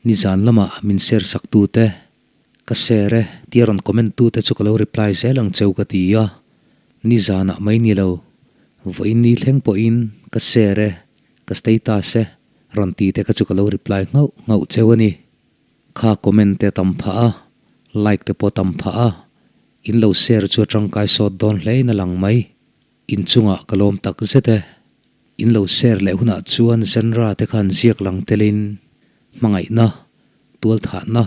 Nizan lama min share sak tute, ka share e tia rawn comment tute chu ka lo reply zel ang cheu ka ti a, nizanah mai ni lo, vawiin ni thleng pawhin ka share e, ka status e rawn ti te kha chu ka lo reply nghauh nghauh cheu a ni. Kha comment te tam phah a, like te pawh tam phah a, in lo share chu a tangkai sawt dawn hlein a lang mai. Inchungah ka lawm tak zet e. In lo share leh hunah chuan genre te khan ziak lang telin hmangaihna, tualthahna,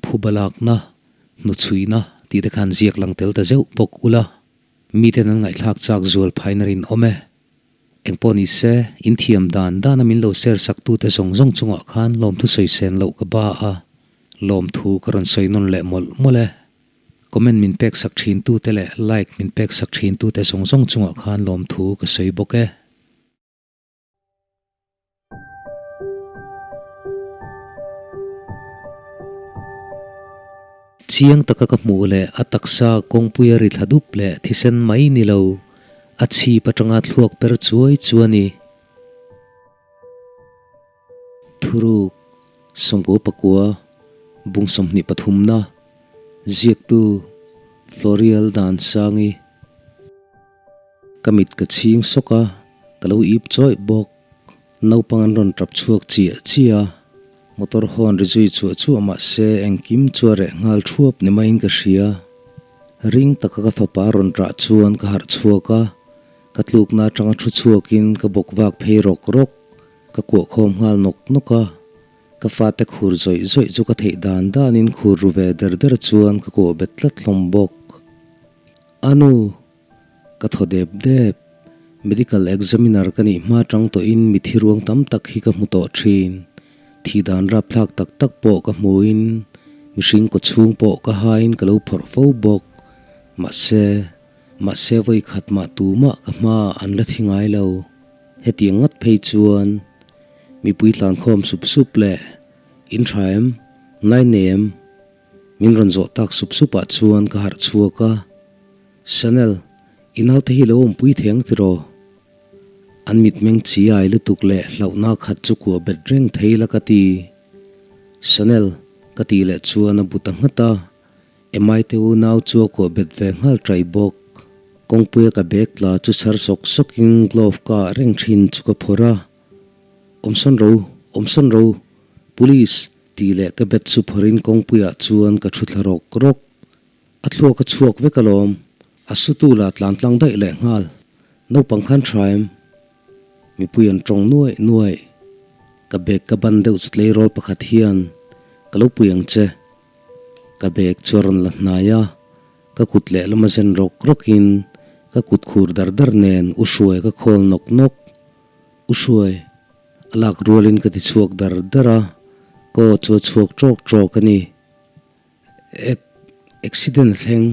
phubalakna, hnuchhuina tih te khan ziak lang tel ta zeuh bawk ula, miten an ngaihthlak chak zual phain a rinawm e. Engpawh ni se, in thiam dan dana min lo share saktute zawng zawng chungah khan lawmthu sawi sen loh ka ba a, lawmthu ka rawn sawi nawn leh mawlh mawlh e. Comment min pek sak thin tute leh like min pek sak thin tute zawng zawng chungah khan lawmthu ka sawi bawk e. Chiang taka ka hmuh leh a taksa kawngpui a ri thla dup leh thisen mai ni lo, a chhip atanga thluak per chuai chu a ni. Thuruk, Sawmkaw pakua, bung 23 na, ziaktu Florial Dansangi. Ka mit ka chhing sawk a, ka lo ip chawih bawk. Naupang an rawn tap chhuak chiah chiah a, motor hawn ri zui chuah chuah mah se engkim chu a reh nghal thuap ni maiin ka hria. Ring taka ka fapa rawn rah chuan ka harh chhuak a, ka tlukna atanga thu chhuakin ka bawk vak phei rawk rawk. Ka kuah khawm nghal nawk nawk a, ka fate khur zawih zawih chu ka theih dan danin khur ru ve der der chuan ka kuah bet tlat hlawm bawk. A nu! Ka thaw dep dep. Medical examiner ka nih hma tang tawhin mi thi ruang tam tak hi ka hmu tawh thin. Thih dan rapthlak tak tak pawh ka hmuin mihring kaw chhung pawh ka hain ka lo phawrh fo bawk. Mahse, mahse vawi khat mah tumah ka hmaah an la thi ngai lo. Hetiang ngat phei chuan mipui tlankhawm sup sup leh in tha em, nai nei em? Min rawn zawh tak sup sup ah chuan ka harh chhuak a, Chanel, i naute hi lo awmpui thei ang tiraw? An mitmeng chi ai lutuk leh hlauhna khat chu kuah bet reng thei la ka ti. Chanel, ka tih leh chuan a bu ta nghat a. Emai te u nau chu a kuah bet ve nghal ṭai bawk. Kawngpuia ka bag tla chu chhar sawk sawkin glove ka ah reng ṭhin chu ka phawrh a. Awmsawn ro, awmsawn ro, police tih leh ka bet chu phawrhin kawngpuiah chuan ka ṭhu thla rawk rawk. A thluak a chhuak vek alawm, a sutu lah tlan tlang daih leh nghal. Naupang khan ṭha em? Mipui an ṭawng nuaih nuaih. Ka bag ka ban deuh chu tleirawl pakhat hian ka lo pui ang che. Ka bag chu a rawn la hnai a, ka kut lehlam a zen rawk rawkin ka kut khur dar dar nen U Hruai ka khawl nawk nawk. U Hruai, a lak rualin ka ti chhuak dar dar a, ka aw chu a chhuak ṭawk ṭawk a ni. Ek, accident a thleng,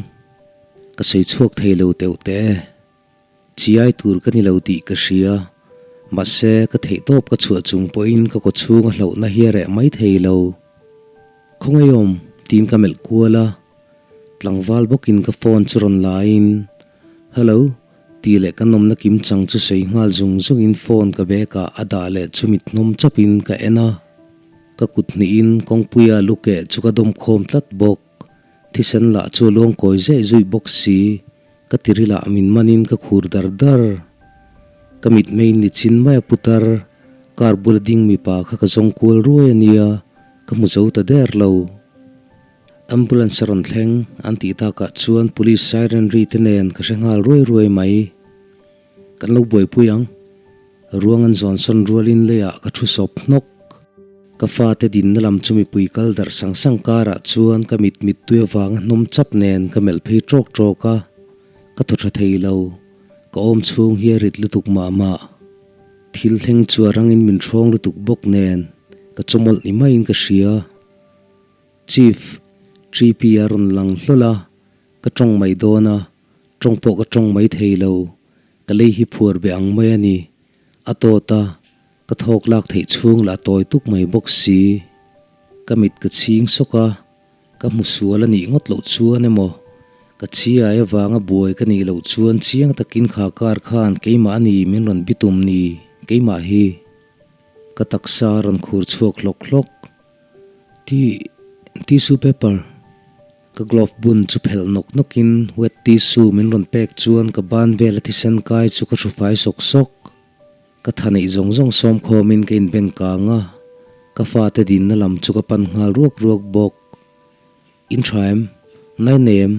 ka sawi chhuak thei lo teuh teh e. Chiai tur ka ni lo tih ka hria, mahse ka theihtawp ka chhuah chung pawhin ka kawchhung a hlauhna hi a reh mai thei lo. Khawngaiawm tiin ka melh kual a, tlangval bawkin ka phone chu rawn laiin Hello tih leh ka nawmna kim chang chu sawi nghal zung zungin phone ka bag ah a dah leh chu mit hnawm chapin ka en a, ka kut hnihin kawngpuia lukeh chu ka dawm khawm tlat bawk. Thisen lah chu a luang kawi zeh zuih bawk si. Ka tirilah min manin ka khur dar dar. Ka mitmei ni chin mai a putar, car bula ding mipa kha ka zawng kual ruai a nia, ka hmu zo ta der lo. Ambulance a rawn thleng an tih takah chuan police siren ri te nen ka hre nghal ruai ruai mai. Kan lo buaipui ang. Ruang an zawn sawn rualin leiah ka thu sawp hnawk. Ka fate dinna lam chu mipui kal darh sang sang karah chuan ka mit mittui avanga hnawm chap nen ka melh phei ṭawk ṭawk a, ka thaw ṭha thei lo. Ka awm chhung hi a rit lutuk mah mah. Thil thleng chu a rangin min hrawng lutuk bawk nen ka chawmawlh ni maiin ka hria. Chief, TP a rawn lang hlawl a, ka ṭawng mai dawn a, ṭawng pawh ka ṭawng mai thei lo. Ka lei hi phuar be ang mai a ni. A tawt a, ka thawk lak theih chhung lah tawi tuk mai bawk si. Ka mit ka chhing sawk a, ka hmu sual a nih ngawt loh chuan emaw, ka chiai avanga buai ka nih loh chuan chiang takin kha kar khan keimah a ni min rawn bitum ni, keimah hi. Ka taksa a rawn khur chhuak hlawk hlawk. Ti, tissue paper. Ka glove bun chu phelh nawk nawkin wet tissue min rawn pek chuan ka ban vela thisen kai chu ka hrufai sawk sawk. Ka tha neih zawng zawng sawm khawmin ka inbeng kang a, ka fate dinna lam chu ka pan nghal ruak ruak bawk. In tha em? Nai nei em?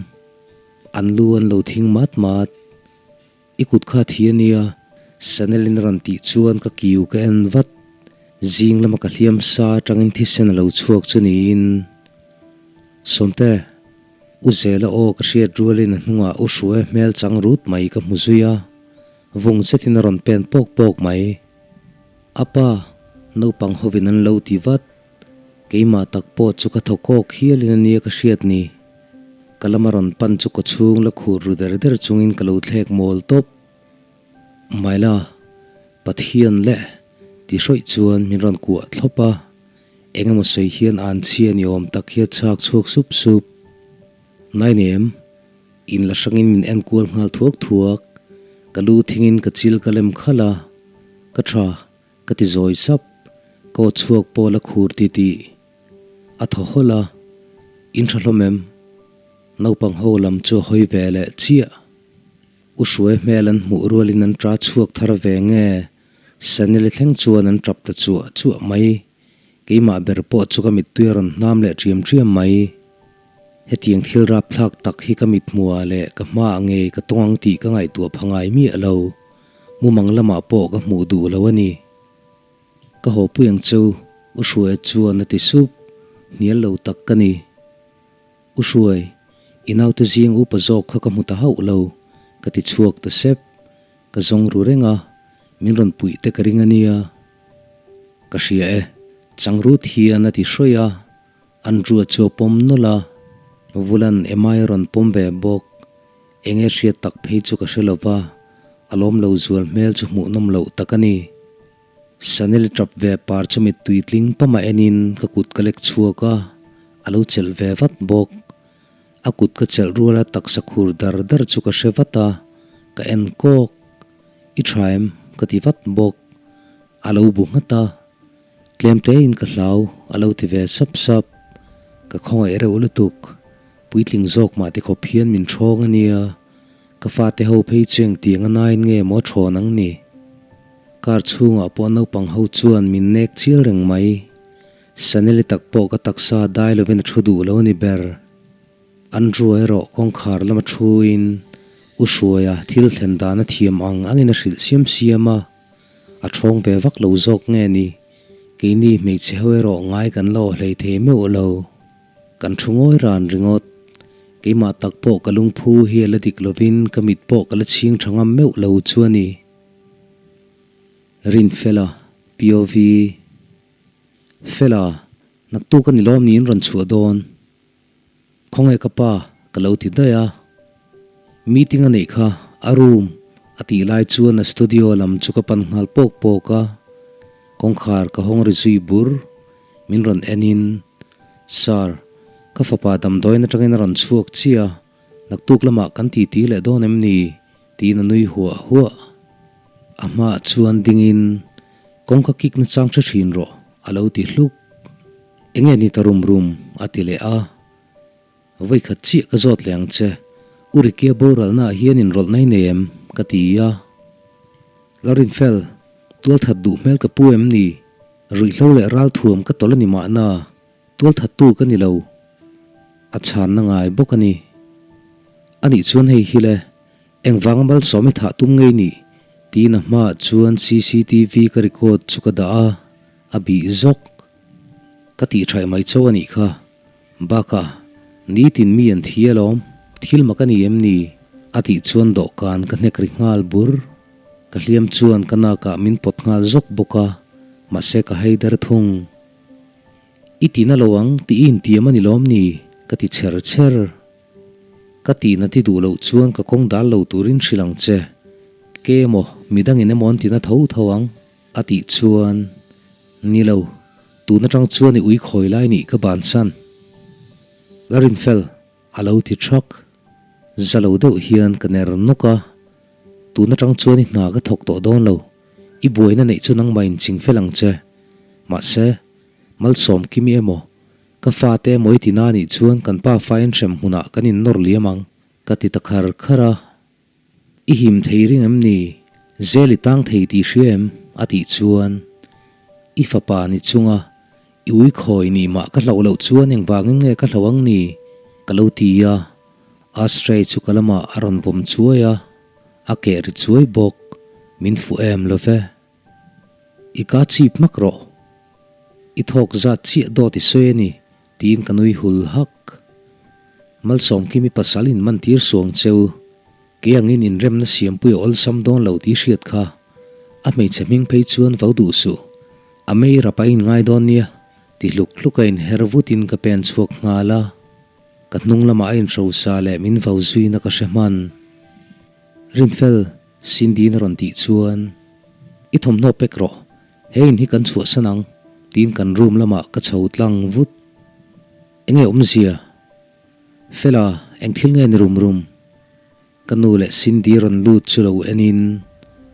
An lu an lo thing mat mat. I kut kha thi a nia, Sanelin a rawn tih chuan ka kiu ka en vat. Zing lama ka hliam sa atangin thisen a lo chhuak chu niin. Sawmte, U Zela aw ka hriat rualin a hnungah U Hruai hmel chang rut mai ka hmu zui a, vung zetin a rawn pen pawk pawk mai. A pa, naupang hovin an lo ti vat. Keimah tak pawh chu ka thaw kawk hialin a nia ka hriat ni. Ka lama rawn pan chu kaw chhung la khur ru der der chungin ka lo thlek mawl tawp. Maila, Pathian leh ti hrawih chuan min rawn kuah thlawp a, eng emaw sawi hian an chhia ni awm tak hi a chhak chhuak sup sup. Nainem, in la hrangin min en kual nghal thuak thuak, ka lu thingin ka chil ka lem khalh a, ka tha. Ka ti zawi sap, ka aw chhuak pawh la khur ti tih a thaw hawlh a, in tha hlawm em? Naupang ho lam chu a hawi ve leh chiah. U Hruai hmel an hmuh rualin an ta chhuak thar ve nge? Saneli thleng chuan an tap ta chuah chuah mai. Keimah ber pawh chu ka mittui a rawn hnam leh ṭiam ṭiam mai. Hetiang thil rapthlak tak hi ka mithmuhah leh ka hmaah ngei ka tawng ang tih ka ngaihtuah pha ngai miah lo. Mumang lamah pawh ka hmuh duh lo a ni. Ka haw pui ang cheu, U Hruaia chuan a ti sup. Hnial lo tak ka ni. U Hruai, i naute zing upa zawk kha ka hmu ta hauh lo, ka ti chhuak ta sep. Ka zawng ru reng a, min rawn puih te ka ring a nia. Ka hria e, Changrut hian a ti hrawih a. Andrew-a chu a pawm nawlh a, Vulan Emma-i a rawn pawm ve bawk. Enge hriat tak phei chu ka hre lo va, a lawm lo zual hmel chu hmuhnawm loh tak a ni. Sanel tap ve par chu mittui tling pama enin ka kut ka lek chhuak a, a lo chelh ve vat bawk. A kut ka chelh ruala taksa khur dar dar chu ka hre vat a, ka en kawk. I tha em? ka ti vat bawk. A lo bu nghat a. Tlem tein ka hlau, a lo ti ve sap sap. Ka khawngaih reuh lutuk. Puitling zawk mah ti khawp hian min ṭhawng a nia. Ka fate ho phei chu engtiang a nain nge maw ṭhawn ang ni? Car chhungah pawh naupang ho chuan min nek chial reng mai. Saneli tak pawh ka taksa dai lovin a ṭhu duh lo a ni ber. Andrew erawh kawngkhar lama ṭhuin U Hruaia thil thlen dan a thiam ang angin a hrilh siam siam a. A ṭhawng ve vak lo zawk nge ni? Keini hmeichhe ho erawh ngai kan la aw hlei thei meuh lo. Kan thu ngawi ran ringawt. Keimah tak pawh ka lungphu hi a la dik lovin ka mit pawh ka la chhing tha ngam meuh lo chu a ni. Rinfela, POV, Fela, naktuk a ni lawm niin rawn chhuah dawn. Khawnge ka pa ka lo ti daih a. Meeting a neih kha a room a tih lai chuan a studio lam chu ka pan nghal pawk pawk a. Kawngkhar ka hawng ri zui bur. Min rawn en in, Sir, ka fapa damdawiin atangin a rawn chhuak chiah a, naktuk lamah kan titi leh dawn em ni? tiin a nui huah huah. A hmaah chuan dingin, Kawngka kik na chang hre thin rawh, a lo ti hluk. Enge ni ta rum rum? a ti leh a. Vawikhat chiah ka zawt leh ang che, U Rikia boralna ah hian inrawlh nai nei em? ka ti a. Lalrinfel, tualthat duh hmel ka pu em ni? Ruihhlo leh ralthuam ka tawlh a ni mahna, tualthattu ka ni lo. A chhanna ngai bawk a ni. Anih chuan hei hi le, engvanga malsawm i thah tum ngei nih? tiin a hmaah chuan cctv ka record chu ka dah a, a bih zawk. Ka tih thaih mai chauh a nih kha. Bakah, nitin mi an thi alawm, thil mak a ni em ni? A tih chuan dawhkan ka hnek ri nghal bur. Ka hliam chuan ka nakah min pawt nghal zawk bawk a, mahse ka hei der thung. I tina lo ang tih i intiam a ni lawm ni? Ka ti chher chher. Ka tihna ti duh loh chuan ka kawng dal lo turin hrilh ang che. Ke emaw, midangin emaw an tina tho tho ang, a tih chuan, Ni lo, tun atang chuan i ui khawi lai nih ka bansan. La rinfel, a lo ti thak. Za lo deuh hian ka ner nawk a, Tun atang chuan i hna ka thawk tawh dawn lo, i buaina neih chu nangmah in ching fel ang che. Mahse, Malsawmkimi emaw? Ka fate mawi tina nih chuan kan pa fain hrem hmunah kan innawr liam ang, ka ti ta khar khar a. I him thei ring em ni? Zel i tang thei tih hria em? a tih chuan I fapa ni chunga i ui khawi nih mah ka hlauh loh chuan engvangin nge ka hlauh ang ni? ka lo ti a, Ashtray chu ka lamah a rawn vawm chuai a, a keh ri chuai bawk, min fuh em lo ve. I ka chip hmak rawh. I thawk zat chiah dawt i sawi a ni, tiin ka nui hul hak. Malsawmkimi pasal in man tir suang cheu, kei angin inremna siampui a awlsam dawn lo tih hriat kha. A hmeichhe hming phei chuan vo duh suh. A mei rap a inngai dawn nia, ti hluk hluk a inher vutin ka pen chhuak nghal a. Ka hnung lamah a inhrosa leh min vo zuina ka hre hman. Rinfel, Cindy-in a rawn tih chuan, I thawmhnaw pek rawh, he in hi kan chhuahsan ang, tiin kan room lamah ka chho tlang vut. Enge awmzia? Fela, eng thil nge ni rum rum? Ka nu leh Cindy rawn lut chu lo enin,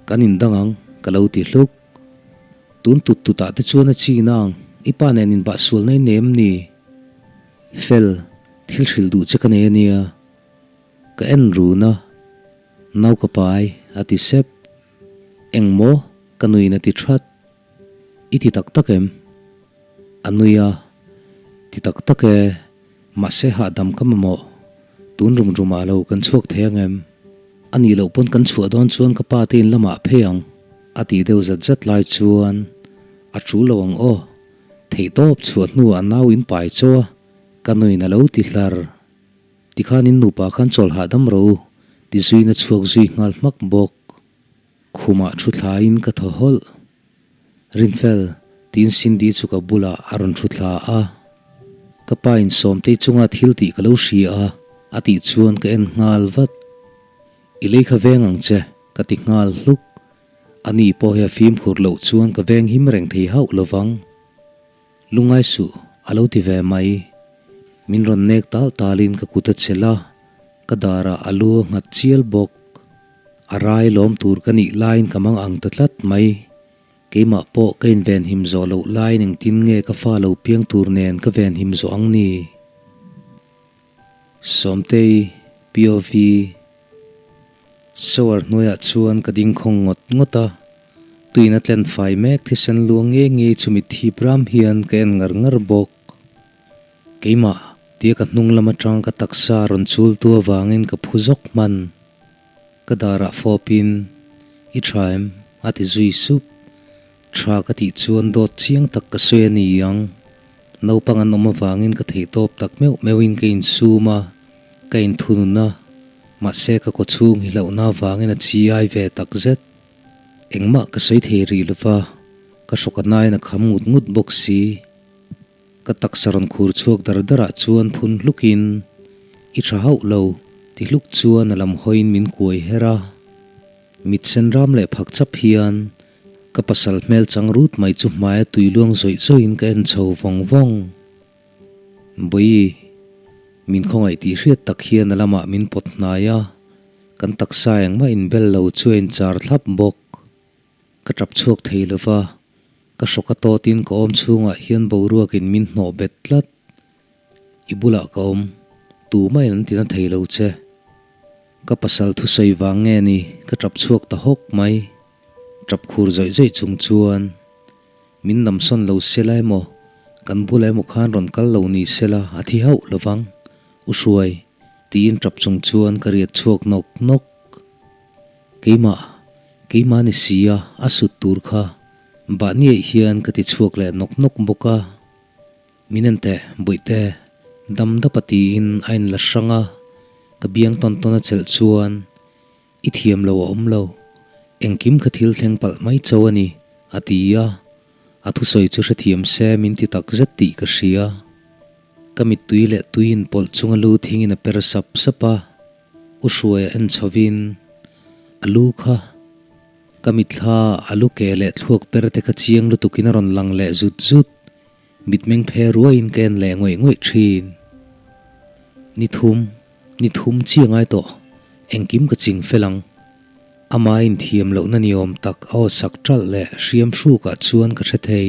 Kan indang ang, ka lo ti hluk. Tun tut tutah te chuan a chin ang, i pa nen inbah sual na i nei em ni? Fel, thil hrilh duh che ka nei a nia. Ka en run a, Nau ka pai, a ti sep. Eng maw? Ka nuin a ti that. I ti tak tak em? A nui a, Ti tak tak e, mahse hahdam ka mamawh. Tun rum rumah lo kan chhuak thei ang em? A nih loh pawn kan chhuah dawn chuan ka pa te in lamah phei ang, a tih deuh zat zat lai chuan a tul lo ang aw. Theihtawp chhuah hnuah a nau in pai chaw a, ka nuin a lo ti hlar. Tikhan in nupa khan chawl hahdam ro u, ti zuiin a chhuak zui nghal hmak bawk. Khumah thu thlain ka thaw hawlh. Rinfel, tiin Cindy chu ka bulah a rawn thu thla a. Ka pa in Sawmtei chunga thil tih ka lo hria a, a tih chuan ka en nghal vat. I lei kha veng ang che, ka ti nghal hluk. Ani pawh hi a fimkhur loh chuan ka veng him reng thei hauh lovang. Lungai suh, a lo ti ve mai. Min rawn nek tal talin ka kut a chelh a, ka darah a lu a nghat chial bawk. A rai lawm tur ka nih laiin ka mang ang ta tlat mai. Keimah pawh ka invenhim zawh loh laiin engtin nge ka fa lo piang tur nen ka venhim zawh ang ni? Sawmtei, POV, Shower hnuaiah chuan ka ding khawng ngawt ngawt a, tuin a tlen fai mek thisen luang nge nge chu mitthi ram hian ka en ngar ngar bawk. Keimah, tia ka hnung lam atang ka taksa rawn chul tu avangin ka phu zawk hman. Ka darah fawpin, I tha em? a ti zui sup. Tha ka tih chuan dawt chiang tak ka sawi a ni ang. Naupang an awm avangin ka theihtawp tak meuh meuhin ka insum a, ka inthunun a, mahse ka kawchhung hi hlauhna avangin a chi ai ve tak zet. Engmah ka sawi thei rih lova, ka hrawk a nain a kham ngut ngut bawk si. Ka taksa rawn khur chhuak dar darah chuan phun hlukin, I tha hauh lo, ti hluk chuan a lam hawiin min kuai her a. Mit sen ram leh phak chap hian Ka pasal hmel chang rut mai chu hmaia tui luang zawih zawihin ka en chho vawng vawng. Bawihi, min khawngaih tih hriat tak hian a lamah min pawt hnai a, kan taksa engmah inbel lo chu a inchar thlap bawk. Ka tap chhuak thei lo va, ka hrawk a tawtin ka awm chhungah hian boruakin min hnawh bet tlat. I bulah ka awm, tumahin an tina thei lo che. Ka pasal thusawi vang nge ni ka tap chhuak ta hawk mai. Tap khur zawih zawih chung chuan min namsawn lo sela emaw, kan bulah emaw khan rawn kal lo ni sela a thi hauh lovang, U Hruai, tiin tap chung chuan ka riat chhuak nawk nawk. Keimah, keimah ni sia a sut tur kha bahniaih hian ka ti chhuak leh nawk nawk bawk a. Min en teh, Bawihte, dam dapa tiin a inla hrang a, ka biang tawn tawn a chelh chuan I thiam lo a awm lo, engkim ka thil thleng palh mai cho a ni, a ti a. A thusawi chu hrethiam se min ti tak zet tih ka hria. Ka mittui leh tui inpawlh chunga lu thingin a per sap sap a, U Hruaia en chhovin a lu kha ka mitthla a lu ke leh thluak per te kha chiang lutukin a rawn lang leh zut zut. Mitmeng phe ruaiin ka en leh ngawih ngawih thin. Ni thum, ni thum chi a ngai tawh, engkim ka ching fel ang. Ama inthiam lohna ni awm tak a aw sak ṭalh leh hriam hrukah chuan ka hre thei.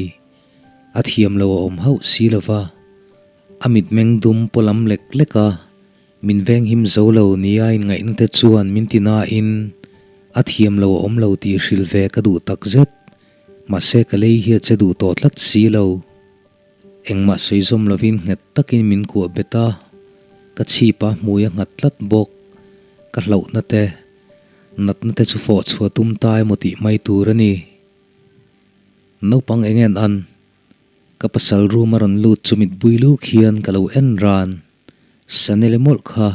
A thiam lo a awm hauh si lo va. A mitmeng dum paw lam lek lek a, min venghim zo lo nia inngaihna te chuan min ti nain a thiam lo a awm lo tih hrilh ve ka duh takzet. Mahse ka lei hi a che duh tawh tlat si lo. Engmah sawi zawm lovin nghet takin min kuah bet a, ka chhip a hmui a nghat tlat bawk. Ka hlauhna te, natna te chu fawh chhuah tum ta emaw tih mai tur a ni. Naupang eng en an? Ka pasal room a rawn lut chu mit bui luk hian ka lo en ran. Sanele mawlh kha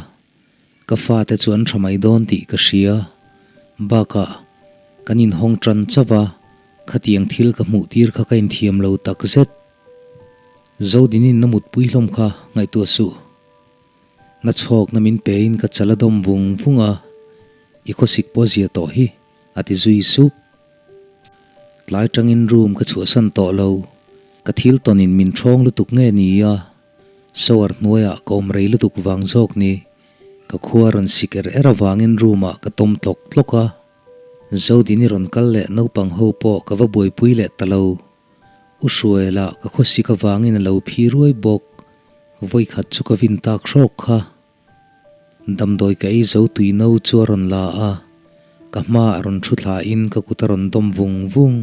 ka fate chu an tha mai dawn tih ka hria. Bakah, kan inhawng tan chauh a, khatiang thil ka hmuh tir kha ka inthiam lo takzet. Zodinin na mutpui hlawm kha ngaihtuah suh. Na chhawkna min pein ka chal a dawm vung vung a, i khawsik pawh zia tawh hi, a ti zui sup. Tlai tangin room ka chhuahsan tawh lo, ka thil tawnin min ṭhawng lutuk nge ni a, shower hnuaiah ka awm rei lutuk vang zawk ni, ka khua rawn sik er er avangin room ah ka tawm tlawk tlawk a, Zodini rawn kal leh naupang ho pawh ka va buaipui leh ta lo. U Hruaila ka khawsik avangin a lo phi ruai bawk, vawikhat chu ka vin tak hrawk kha. Damdawi ka ei zo tui no chu a rawn la a, ka hma a rawn thu thla in ka kut a rawn dawm vung vung.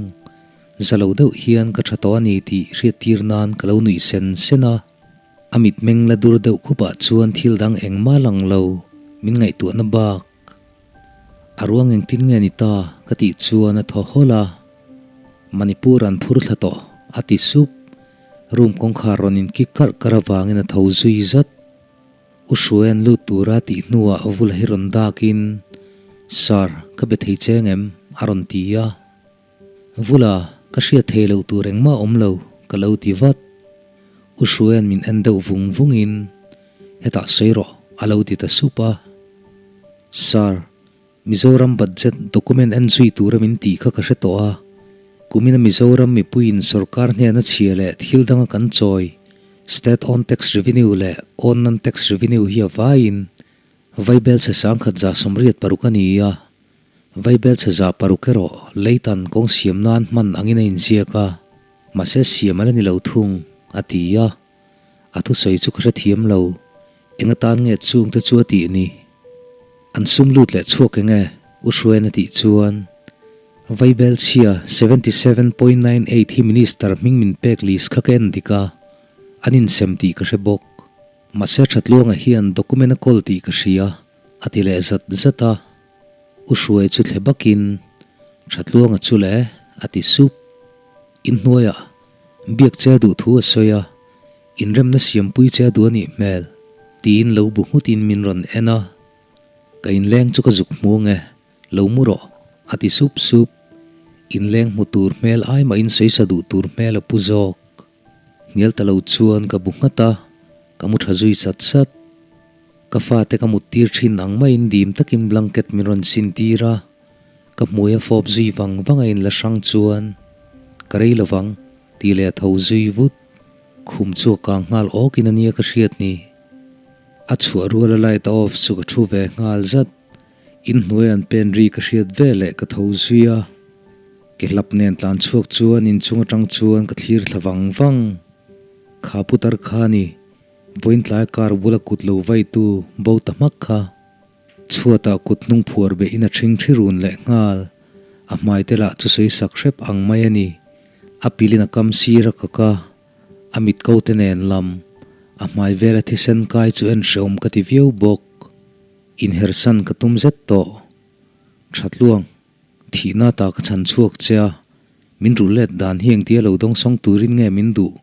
Za lo deuh hian ka tha tawh a ni tih hriattir nan ka lo nuih sen sen a. A mitmeng la dur deuh khupah chuan thil dang engmah lang lo, min ngaihtuahna bak. A ruang engtin nge ni ta ka tih chuan a thaw hawlh a, Manipur an phur thla tawh a ti sup. Room kawngkhar rawn in kik karh karh avangin a tho zui zat. U Hruaian lut tura tih hnuah vula hi rawn dakin, Sir, ka be thei cheng em? a rawn ti a. Vula, ka hriat thei loh tur engmah awm lo, ka lo ti vat. U Hruaian min en deuh vung vungin, Hetah sawi rawh, a lo ti ta sup a. Sir, Mizoram budget document en zui tura min tih kha ka hre tawh a, kumina Mizoram mipuiin sorkar hnena chhia leh thil danga kan chawi, state own tax revenue leh own non-tax revenue hi a vaiin Vaibel chhe 1186 a ni a, Vaibel chhe 600 erawh leitan kawng siam nan hman angin a inziak a, mahse siam a la ni lo thung, a ti a. A thusawi chu ka hrethiam lo. Eng atan nge chungte chu a tih ni? An sum lut leh chhuak eng e? U Hruain a tih chuan Vaibel chhia 77.98 hi Minister hming min pek list kha ka en dik a, an insem tih ka hre bawk. Mahse Thatluanga hian document a kawl tih ka hria, a ti leh zat zat a. U Hruai chu thle bakin, Thatluanga chu le, a ti sup. Inhnuaiah biak che duh thu a sawi a, inremna siampui che duh a nih hmel, tiin lo bu nghutin min rawn en a. Ka inleng chu ka zuk hmu nge, lo mu rawh, a ti sup sup. Inleng hmu tur hmel ai mahin sawisa duh tur hmel a pu zawk. Hnial ta lo chuan ka bu nghat a, ka mu tha zui sat sat. Ka fate ka mut tir thin ang maiin dim takin blanket min rawn sin tir a, ka hmui a fawp zui vang vang a inla hrang chuan ka rei lovang tih leh a tho zui vut. Khum chu a kang nghal awkin a nia ka hriat ni. A chhuah rual a light a off chu ka thu ve nghal zat. Inhnuai an pen ri ka hriat ve leh ka tho zui a. Ke hlap nen tlan chhuak chuan inchung atang chuan ka thlir thla vang vang. Kha putar kha ni, vawiin tlai car bula kut lo vaitu bo ta hmak kha. Chhuatah kut hnung phuar behin a ṭhing ṭhi run leh nghal. A hmai te lah chu sawi sak hrep ang mai a ni. A pilin a kam sir a kak a, a mit ko te nen lam. A hmai vela thisen kai chu en hrehawm ka ti viau bawk. Inhersan ka tum zet tawh. Ṭhatluang. Thihna ta ka chhan chhuak che a, min rulh let dan hi engtia lo dawngsawng turin nge min duh?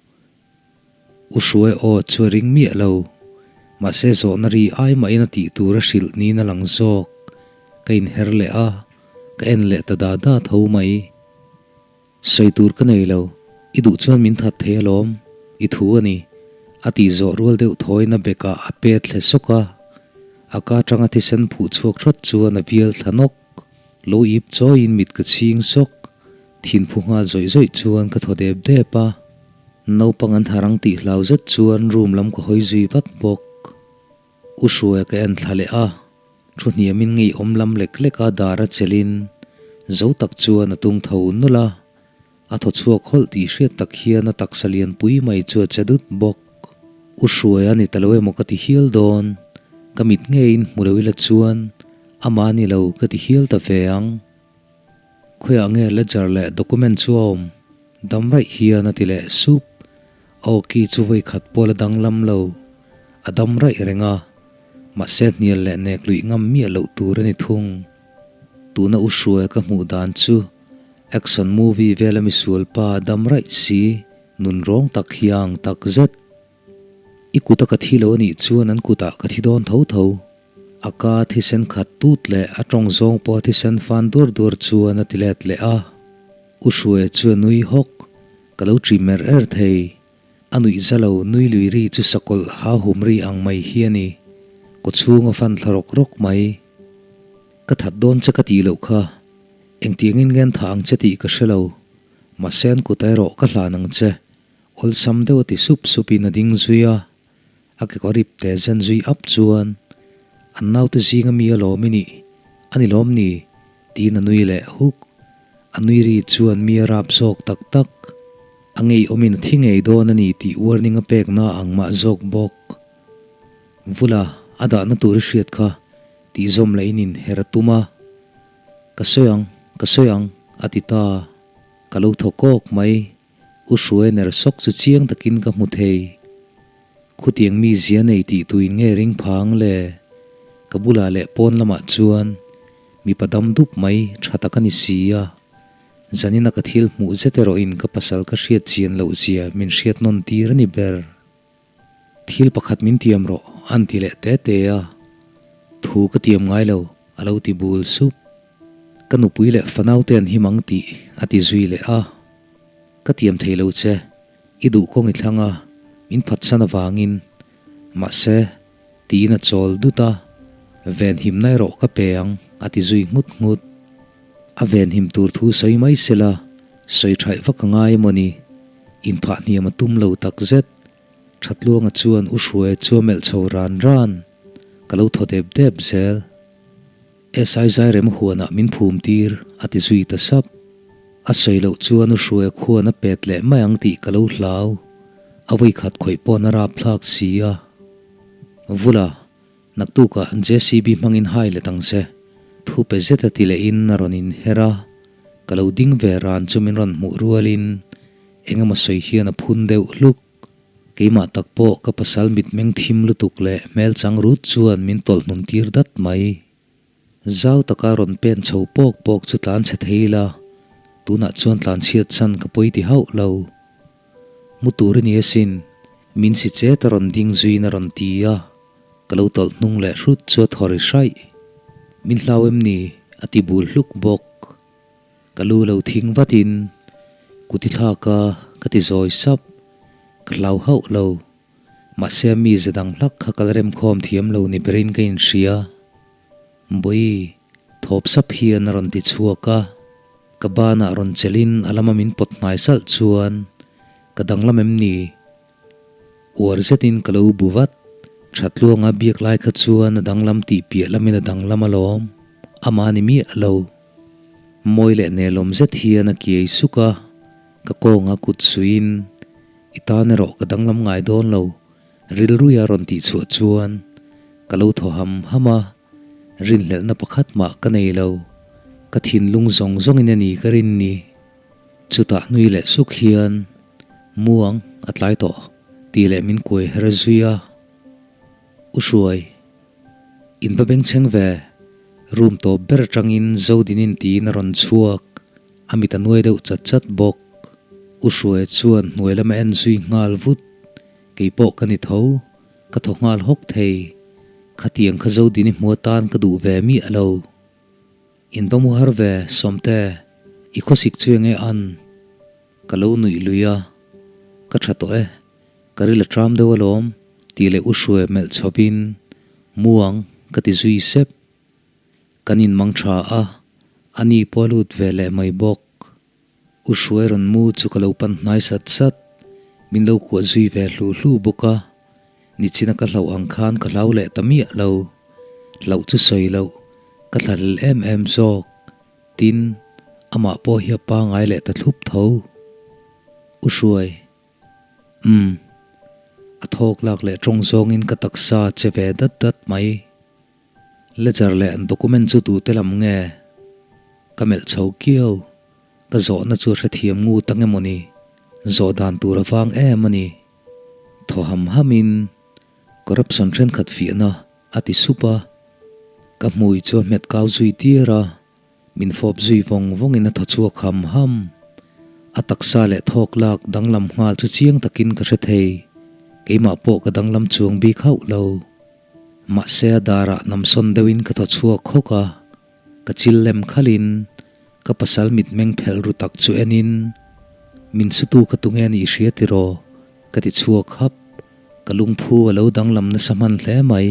U Hruai aw chu a ring miah lo. Mahse zawhna ri ai mahin a tih tur a hrilh niin a lang zawk. Ka inher leh a, ka en leh ta da da tho mai. Sawi tur ka nei lo, i duh chuan min that thei alawm, i thu a ni, a tih zawh rual deuh thawiin a bekah a pet hle sawk a, a ka atanga thisen phuh chhuak hrat chuan a vial thla nawk. Lo ip chawiin mit ka chhing sawk, thinphu nghal zawih zawih chuan ka thaw dep dep a, naupang an harang tih hlau zet chuan room lam ka hawi zui vat bawk. U Hruaia ka en thla leh a, thu hniamin ngeiawm lam lek lek a dar a chelhin zo tak chuan a tung tho nulh a, a thaw chhuak hawlh tih hriat tak hian a taksa lianpui mai chu a che dut bawk. U Hruaia ni ta lo emaw ka ti hial dawn, ka mit ngeiin hmu lo ila chuan amah ni lo ka ti hial ta ve ang. Khawiah nge ledger leh document chu a awm? Dam raih hian a ti leh sup. A awki chu vawi khat pawh la danglam lo. A dam raih reng a, mahse hnial leh nek luih ngam miah loh tur a ni thung. Tuna U Hruaia ka hmuh dan chu action movie vela misual pa dam raih si nun rawng tak hi a ang tak zet. I kuta ka thi lo a nih chuan an kutah ka thi dawn tho tho. A ka thisen khat tut leh a tawng zawng pawh a thisen fan duar duar chuan a ti let leh a. U Hruaia chu a nui hawk. Ka lo ṭi mer er thei. A nuih za lo nui lui ri chu sakawlh ha hum ri ang mai hi a ni. Kawchhung a fan thla rawk rawk mai. Ka that dawn che ka tih loh kha. Engtiangin nge an thah ang che tih ka hre lo. Mahse an kut erawh ka hlan ang che. Awlsam deuh a ti sup supin a ding zui a. A kekawr ip te zen zui ap chuan, An naute zinga mi alawm i nih, a ni lawm ni? tiin a nui leh huk. A nui ri chuan mi a rap zawk tak tak. A ngeiawmin a thi ngei dawn a ni tih warning a pekna ang mah zawk bawk. Vula, a dahna tur i hriat kha, tih zawm leh in inher a tum a. Ka sawi ang, ka sawi ang, a ti ta. Ka lo thaw kawk mai. U Hruai ner sawk chu chiang takin ka hmu thei. Khutiang mi zia nei tih tuin nge ring phang le? Ka bulah leh pawn lamah chuan mipa dam dup mai tha tak a ni si a. Zanina ka thil hmuh zet erawhin ka pasal ka hriat chian loh zia min hriat nawn tir a ni ber. Thil pakhat min tiam rawh an ti leh te te a, thu ka tiam ngai lo a lo ti bul sup. Ka nupui leh fanaute an him ang tih a ti zui leh a, Ka tiam thei lo che, i duh kawng i thlang a, min phatsan avangin. Mahse, tiin a chawl dut a, Venhimna erawh ka pe ang a ti zui nghut nghut. A venhim tur thu sawi mai sela, sawi thaih vak a ngai emaw ni? Inphah hniam a tum lo takzet. Thatluanga chuan U Hruaia chu a melh chho ran ran, ka lo thaw dep dep zel. SI Zairem huanah min phum tir, a ti zui ta sap. A sawi loh chuan U Hruaia khuan a pet leh mai ang tih ka lo hlau. A vawikhat khawih pawn a rapthlak si a. Vula, Naktukah JCB hmangin hai let ang che, thu pe zet a ti lehin a rawn inher a, ka lo ding ve ran chu min rawn hmuh rualin eng emaw sawi hian a phun deuh hluk. Keimah tak pawh ka pasal mitmeng thim lutuk leh hmel chang rut chuan min tawlh hnun tir dat mai. Zau taka rawn pen chho pawk pawk chu tlan chhe thei ila, tunah chuan tlan chhiat chan ka pawi ti hauh lo. Mu tur i ni asin, min si chet a rawn ding zuiin a rawn ti a, ka lo tawlh hnung leh hrut chu a thaw ri hraih. Min hlau em ni? a ti bul hluk bawk. Ka lu lo thing vatin kut i thlak a, ka ti zawi sap. Ka hlau hauh lo. Mahse mi ze dang hlak kha ka la remkhawm thiam lo ni berin ka inhria. Bawi, thawp sap hian a rawn ti chhuak a, ka banah rawn chelhin a lama min pawt hnai salh chuan ka danglam em ni? Uar zetin ka lo bu vat, Thatluanga biak lai kha chuan a danglam tih piah lamin a danglam alawm, amah ni miah lo. Mawi leh nelawm zet hian a kiai suk a, ka kawnga kut suiin i tan erawh ka danglam ngai dawn lo, Rilruia rawn tih chhuah chuan ka lo thaw ham ham a, rinhlelhna pakhat mah ka nei lo, ka thinlung zawng zawngin a ni ka rin ni. Chutah nui leh suk hian, Muang, a tlai tawh, tih leh min kuai her zui a. U Hruai, in va bengchheng ve, room tawp ber atangin Zodinin tiin a rawn chhuak, a mit a nuai deuh chat chat bawk. U Hruaia chuan hnuai lama en zui nghal vut. Kei pawh ka ni tho, ka thaw nghal hawk thei. Khatiang kha Zodini hmu atan ka duh ve miah lo. In va mu har ve, Sawmte, i khawsik chu enge an? Ka lo nuih lui a, ka tha tawh e, ka ril a tram deuh alawm, tih leh u Hruai melh chhawpin, Muang, ka ti zui sep. Kan inmang tha a, ani pawh a lut ve leh mai bawk. U Hruai rawn mu chu ka lo pan hnai sat sat, min lo kuah zui ve hlu hlu bawk a, nichina ka hlauh ang khan ka hlau leh ta miah lo. Hlauh chu sawi loh, ka thlahlel em em zawk. Tin, amah pawh hi a pangai leh ta thlup tho. U Hruai. Umm. A tho. thawk lak leh tawng zawngin ka taksa che ve dat dat mai. Ledger leh document chu tute lam nge? Ka melh chho kiau. Ka zawhna chu a hrethiam ngut ang emaw ni? Zawh dan tur a vang em a ni. Thaw ham hamin corruption thenkhat fiahna a ti sup a. Ka hmui chu a hmet kau zui tir a. Min fawp zui vawng vawngin a thaw chhuak ham ham. A taksa leh thawk lak danglam nghal chu chiang takin ka hre thei. Keimah pawh ka danglam chuang bik hauh lo. Mahse a darah namsawn deuhin ka thaw chhuak hawk a, ka chil lem khalhin ka pasal mitmeng phelh ru tak chu enin, Min sutu kha tunge a nih hria tiraw? ka ti chhuak hap. Ka lungphu a lo danglam nasa hman hle mai.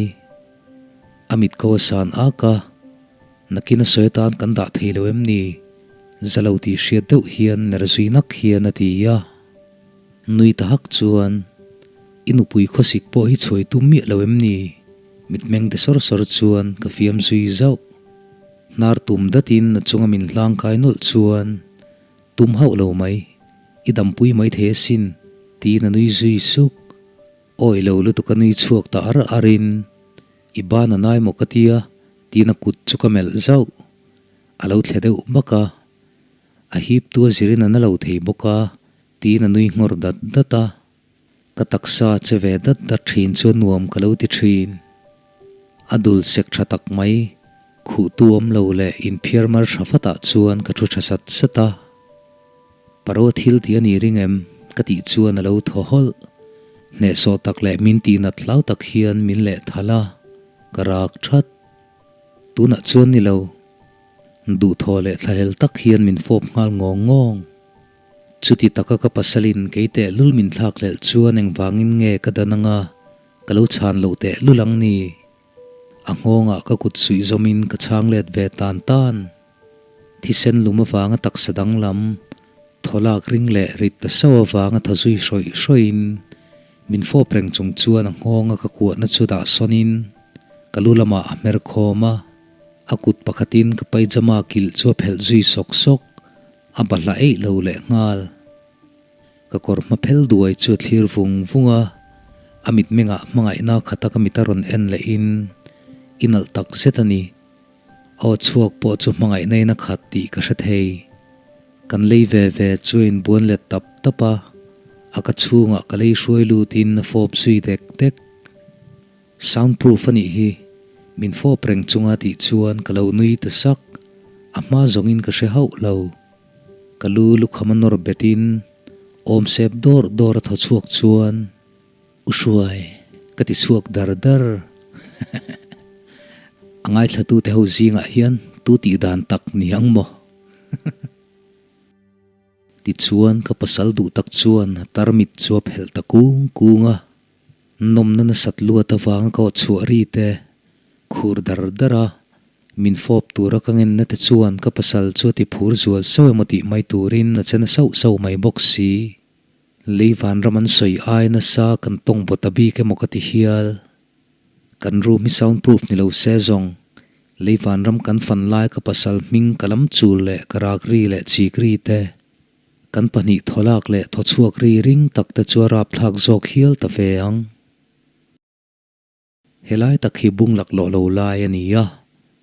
A mit ko a san ak a. Nakin a sawi atan kan dah thei lo em ni? Za lo tih hriat deuh hian ner zui nak hian a ti a. Nui ta hak chuan, I nupui khawsik pawh hi chhuai tum miah lo em ni? Mitmeng te sawr sawr chuan ka fiam zui zauh. Hnar tum datin a chunga min hlang kai nawlh chuan, Tum hauh lo mai, i dampui mai thei asin, tiin a nui zui suk. Awi lo lutuk a nui chhuak ta ar arin, I ban a nai maw ka tia? Tiin a kut chu ka melh zauh. A lo thle deuh bak a. A hip tu a zirin a na lo thei bawk a, tiin a nui nghawr dat dat a. Ka taksa che ve dat dat thin chu a nuam ka lo ti thin. A dul sek tha tak mai, khuh tu awm lo leh inphiar mar tha vat ah chuan ka thu tha sat sat a. Paro thil tih a ni ring em? Ka tih chuan a lo thaw hawlh. Hnehsawh tak leh min tihnat hlau tak hian min leh thal a, ka rak that. Tunah chuan ni lo. Duhthaw leh thlahlel tak hian min fawp nghal ngawng ngawng. Chuti taka ka pasalin kei tehlul min thlak hlelh chuan engvangin nge ka dan anga ka lo chhan loh tehlul ang ni? A nghawngah ka kut suih zawmin ka chhang let ve tan tan. Thisen lum avanga taksa danglam, thawlak ring leh rit ta sauh avanga thaw zui hrawih hrawih in min fawp reng chung chuan a nghawnga ka kuahna chu dah sawnin ka lu lamah a hmer khawm a, a kut pakhatin ka paijama kilh chu a phelh zui sawk sawk, a bahla eih lo leh nghal. Ka kawr hma phel duai chu a thlir vung vung a, a mitmengah hmangaihna khata ka mit a rawn en lehin i nalh tak zet a ni. Aw chhuak pawh chu hmangaihna in a khat tih ka hre thei. Kan lei ve ve chu a inbuan let tap tap a, a ka chhungah ka lei hruai lutin a fawp zui dek dek. Sound proof a nih hi, min fawp reng chunga tih chuan ka lo nui ta sak, a hma zawngin ka hre hauh lo. Ka lu lukham a nawr betin awm sep dawr dawr a thaw chhuak chuan, U Hruai, ka ti chhuak dar dar. A ngaithlatute ho zingah hian tu tih dan tak ni ang maw? Tichuan ka pasal duh tak chuan a tarmit chu a phelh ta kung kung a. Nawmna nasat luat avanga ka aw chhuah ri te khur dar dar a, min fawp tura ka ngenna te chuan ka pasal chu a ti phur zual sauh emaw tih mai turin a che na sauh sauh mai bawk si. Lei vanram an sawi ai nasa kan tawng baw ta bik emaw ka ti hial. Kan room hi sound proof ni lo se zawng, lei vanram kan fan lai ka pasal hming ka lam chul leh ka rak ri leh chik ri te, kan pahnih thawlak leh thaw chhuak ri ring tak te chu a rapthlak zawk hial ta ve ang. Helai tak hi bung laklawh lo lai a ni a,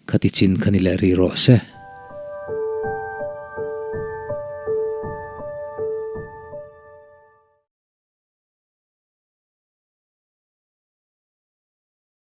khati chin kha ni leh rih rawh se.